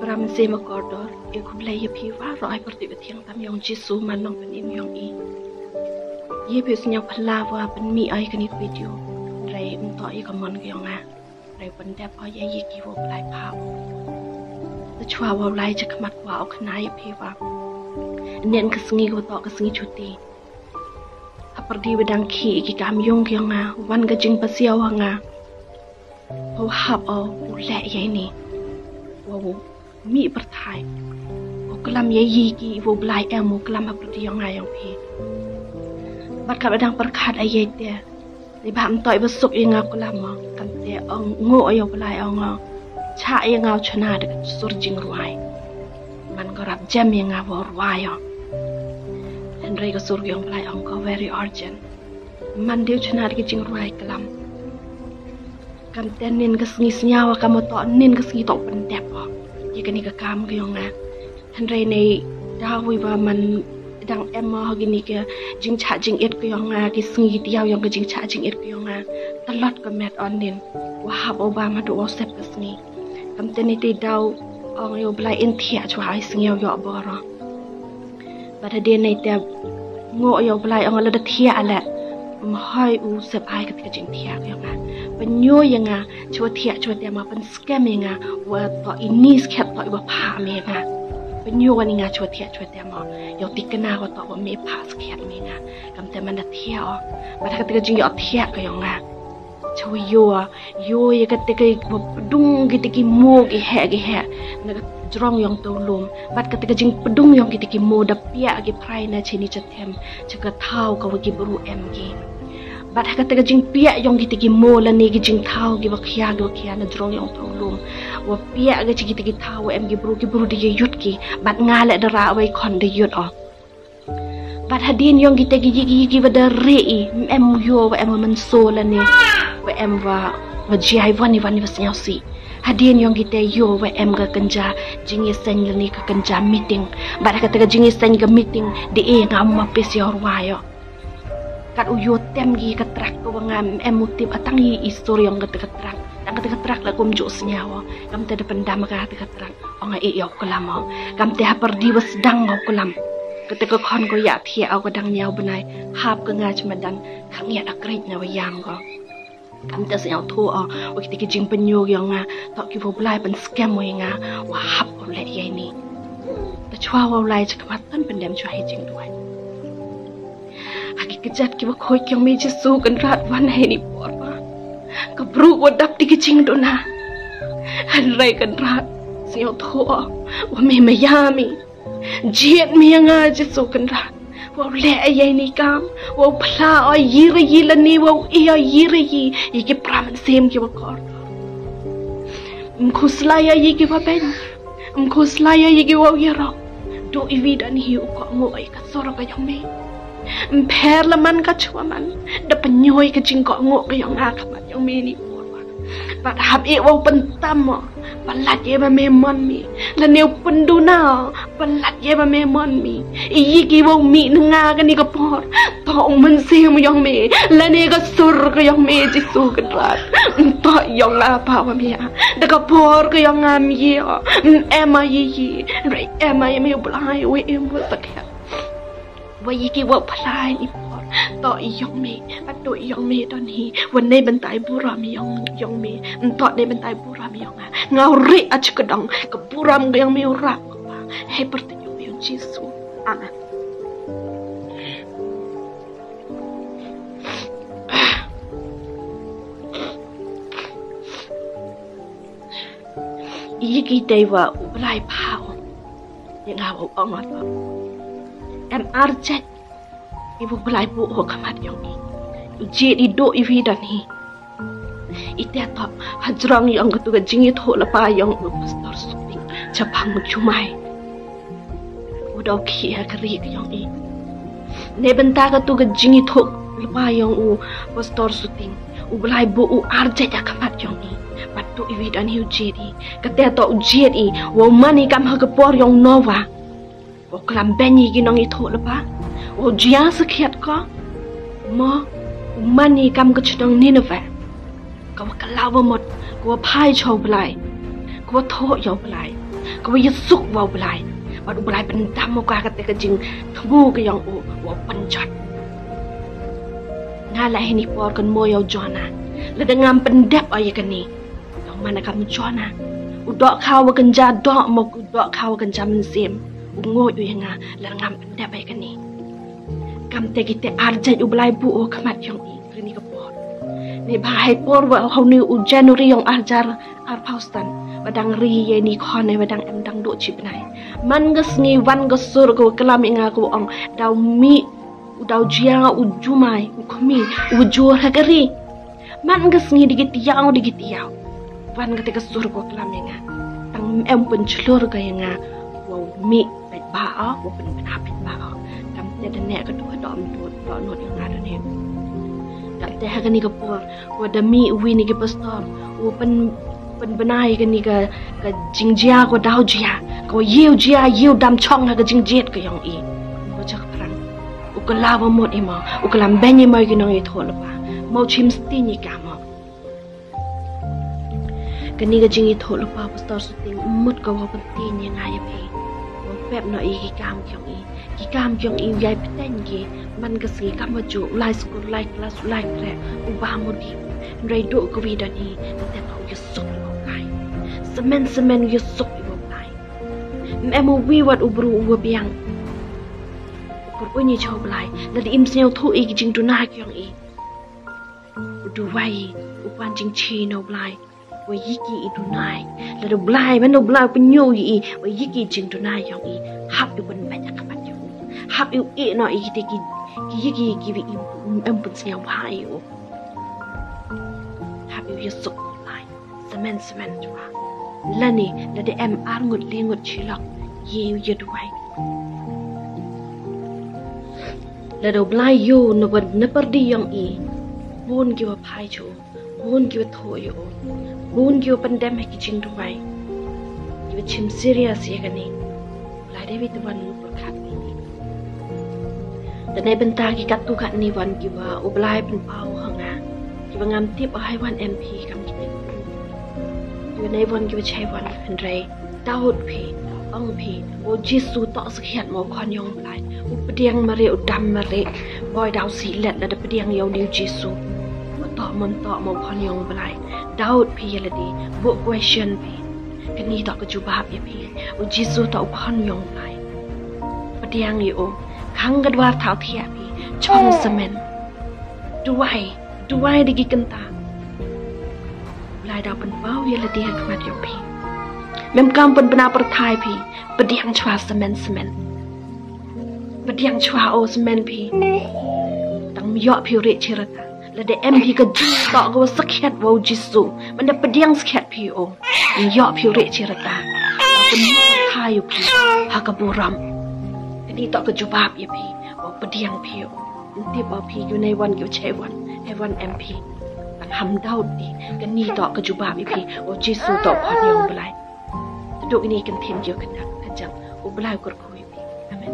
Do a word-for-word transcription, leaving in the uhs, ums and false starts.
Para mynsiem kordor, e khublei ya phi waroh i pyrtuit pathiang tam yong Jisu man nongpynim yong i. Ye phi sñiaw phylla wa pynmih i kani ka video, hynrei ym toh ya ka mon ka yong nga. Hynrei pyndep o ya i ki wow blai pha. Te chwa wow lai chakhmat wa o khana ya phi wa ynnin ka sngi ka wa toh ka sngi chuti. Hapyrdi wa dang khih i ki kam yung ki yong nga, wan ka jingpasiaw ha nga. Wow hap o u leh ya ini. Wow mih pyrthai. Wow klam ya i ki wow blai em, wow klam hapyrdi yong nga yong phi. Bad ka wa dang pyrkhat a ya i te. Neibhah ym toh i wa suk ya nga u klam o, kamte ong o ya u blai ong o. Chah ya nga u chna da ka sur jingrwai. Man ka rap jem ya nga wow rwai o. Hynrei ka sur yong u blai ong ko very urgent. Man de u chna da ka jingrwai klam. Kamte ynnin ka sngi sñiaw wa kam wa toh ynnin ka sngi toh pyndep o ya kani ka kam ka yong nga. Hynrei neidaw wi wa man dang em o ha kini ka jingchah jingit ka yong nga, ki sngi ki tiaw yong ka jingchah jingit ka yong nga. Talot ka met o ynnin. Wa hap o bam haduh wow sep ka sngi. Kamte neite daw ong ya u blai in thiah chwa i sngi yow yoh bor o. Bad hadien neite ong o ya u blai ong lada thiah leh, ym hoi u sep ai kata ka jingthiah ka yong nga. Pynyoh ya nga chwa thiah chwa te ma pyn skem ya nga, wa toh ini skhet toh i wa pha me nga. Pynyoh wa ni nga chwa thiah chwa te ma. Yow tikna wa toh wa me pha skhet me nga. Kamte man da thiah o. Bad kata ka jingyoh thiah ka yong nga. Chwa yoh, yoh ya kata ka wa pdung kita ki mo ki heh ki heh. Na ka jrong yong te u lum. Bad kata ka jingpdung yong kita ki mo da piah ki phrai na chini chathem. Cha ka thaw ka wa ki bru em ki. Bad ha kata ka jingpiah yong kita ki mo lane ki jingthaw ki wa khia ki wa khia na jrong yong te u lum. Wa piah ka chi kita ki thaw wa em ki bru, ki bru da yut ki. Bad nga leh da rah wa i khon da yut o. Bad hadien yong kita ki yi ki yi ki wa da reh i, ym em u yoh wa em wa mynsaw lane. Wa em wa, wa jia i wa ni wa ni wa sñiaw si. Hadien yong kita yoh wa em ka kynja jingïaseng lane ka kynja meeting. Bad ha kata ka jingïaseng ka meeting da e nga ym ma pis yow rwai o. Kat u yoh tem ki ka trak ka wa nga ym em u tip a tang i i sur yong kata ka trak. Tang kata ka trak la kum ju sñiaw o. Kamte da pyndam ka kata ka trak. Ong a i yow klam o. Kamte hapyrdi wa sdang wow klam. Kata ka khon ko ya thiah o ka dang ñiaw bnai. Hap ka nga chmadan. Khang ya da kreit na wa yam ko. Kamte sñiaw thoh o, wa kita ki jingpynyoh yong nga, toh ki wow blai pynskhem wa ya nga, wa hap wow leh ya ini. Te chwa wow lai chakhmat toh pyndem chwa hi jingduwai. Ha ki kjat ki wa khooid yong me Jisu Kynrad wan ha ini por wa. Ka bru wa dap da ki jingduna. Hynrei Kynrad, sñiaw thoh o, wa me maya mi. Jied mi ya nga Jisu Kynrad. Wow leh ya ini kam. Wow phla o yi re yi lane wow e o yi re yi. Yi ki para mynsiem ki wa kordor. Ym khuslai ya yi ki wa beiñ. Ym khuslai ya yi ki wow yarap. Duh iwi da ni hi u kohnguh ya ka sur ka yong me. Ym pher la man ka chwa man. Da pynyoh ka jingkohnguh ka yong nga ka mat yong me ni por wa. Bad hap e wow pyntam o. Palat ya wa me mon mi. Lane u pynduna. Palat ya wa me mon mi. Iyi ki wow mih na nga kani ka por. Toh u mynsiem yong me. Lane ka sur ka yong me Jisu Kynrad. Toh yong nga pa wa me ya. Da ka por ka yong nga me ya. Em a yi yi. Re em a yi me u blai we em wa ta kya. Wa yi ki wa phalai i por. Toh i yong me, a toh i yong me don hi. Wa nei bynta i burom i yong, yong me. Toh nei bynta i burom i yong nga. Nga u ri a chikadong. Ka burom ka yong me u rap ka pa. Hei pyrtuit yong me yong Jisu. Amen. Iyi ki dei wa u Blai pha o. Nga wa u ong o. Em ar jait i wa u Blai buh o khmat yong i. U jied i duh iwi don hi. I te toh hajrong yong katu ka jingithuh lypa yong u Pastor Suting chaphang u Jumai. U daw khih ha ka ri ka yong i. Neibynta katu ka jingithuh lypa yong u Pastor Suting, u Blai buh u ar jait ha khmat yong i. Bad duh iwi don hi u jied i. Kate toh u jied i. Wow man i kam ha ka por yong Noah. Wow klam beiñ i ki nongithuh lypa. Wow jia sakhiat ko. Mo, u man i kam ka chnong Nineveh. Ka wa kylla wa mut, ka wa phai cha u Blai, ka wa thoh ya u Blai. Ka wa ya suk wa u Blai. Bad u Blai pyndam u ka kate ka jingthmu ka yong u wa u pynjot. Nga la hini por kan mo yow Jona. Lada ngam pyndep o ya kani. Yow man kam Jona. U doh khaw wa kynja doh mo u doh khaw wa kynja mynsiem. U ngoj u ya nga lada ngam pyndep o ya kani. Kamte kite arjait u Blai bu o khmat yong i. Kani ka por. Ni ba hai por wa hau ni u January yong arjar ar phaustan. Wa dang ri ye ni khon e wa dang em dang do chi bnai. Man ka sngi wan ka sur ko klam i nga ko ong. Daw mi, u daw jia, u jumai, u khmi, u jur ha ka ri. Man ka sngi digi tiaw, digi tiaw. Wan kate ka sur ko klam i nga. Tang em pun chlur ka i nga. Wow mi. Peit ba o, wa pynbna peit ba o. Kamte da ne ka dua doh mut, doh nut yong nga da ne. Kamte ha kani ka por, wa da mi u wi ni ki pastor, wa pyn, pynbna ya kani ka, ka jingjia, ko daw jia, ko yew jia, yew dam chong ha ka jingjied ka yong i. Wa chak phrang. U ka la wa mut i mo, u ka lam ben i mo ki nong i thol pa. Mo chim stin i ka mo. Kani ka jingithoh lypa pastor Suting, mut ka wa pynti ni nga ya phi. Wa pep noh i ki kam ki yong i. Ki kam ki yong i u yai pteng ki, man ka sngi kam wa ju, u lai skul, u lai klas, u lai kre, u ba mut i. Nrei duh ka wi don hi, nte ka u ya suk i wa u lai. Semen semen u ya suk i wa u lai. Em u wi wat u bru u wa biang. U kur u ni chow blai, lada im sngewthuh i ki jingduna ki yong i. U duwai i, u pan jingchi na u Blai. Wa yiki i dunai. Lada u Blai, man u Blai u pynyoh i, wa yiki jingduna yong i. Hap i pynbait ya ka mat yong i. Hap i u i noh i kite ki, ki yiki ki wi i, em pynsngewbha i u. Hap i u ya suk u Blai. Semen semen chwa. Lani, lada em ar ngut le ngut chilok. Ye u ya duwai. Lada u Blai yoh na wa na pyrdi yong i. Bun ki wa phai cho. Bun ki wa thoh ya o. Bun ki wa pyndem ha ki jingduwai. Ki wa chim serious ya kani. Blai dei wi te wan pyrkhat ni. Te nei bynta ki kattu katni wan ki wa u Blai pynpaw ha nga. Ki wa ngam tip o hai wan em phi kam ki. Ki wa nei wan ki wa chai wan hynrei. Daud phi, ong phi, o Jisu toh sakhiat mo khon yong Blai. U pdiang mare, u dam mare. Boi daw si let lada pdiang yow ni u Jisu. Mo toh mon toh mo khon yong Blai. Daud phi ya lade, bu question phi. Kani toh ka jubab ya phi. U Jisu toh u khon yong Blai. Pdiang ya o. Khang ka dwar thaw thiah phi. Chong semen. Duwai. Duwai da ki kynta. Blai daw pynpaw ya lade ha khmat yong phi. Mem kam pynbna pyrthai phi. Pdiang chwa semen semen. Pdiang chwa o semen phi. Tang ym yoh phi u rih chi rta. Lada em phi ka jingtoh ka wa sakhiat wa u Jisu. Manda pdiang sakhiat phi o. Ym yoh phi u rih chi rta. Wa pynpaw pyrthai u phi. Ha ka burom. Kani toh ka jubab ya phi. Wa pdiang phi o. Ntip o phi, ki wa nei wan, ki wa chai wan, hei wan em phi. Tang ham daud di, kani toh ka jubab i phi, o Jisu toh khon yong Blai. Te duh kini kan thim ki wa kyndak, ka jang, u Blai u kyrkhu i phi. Amen.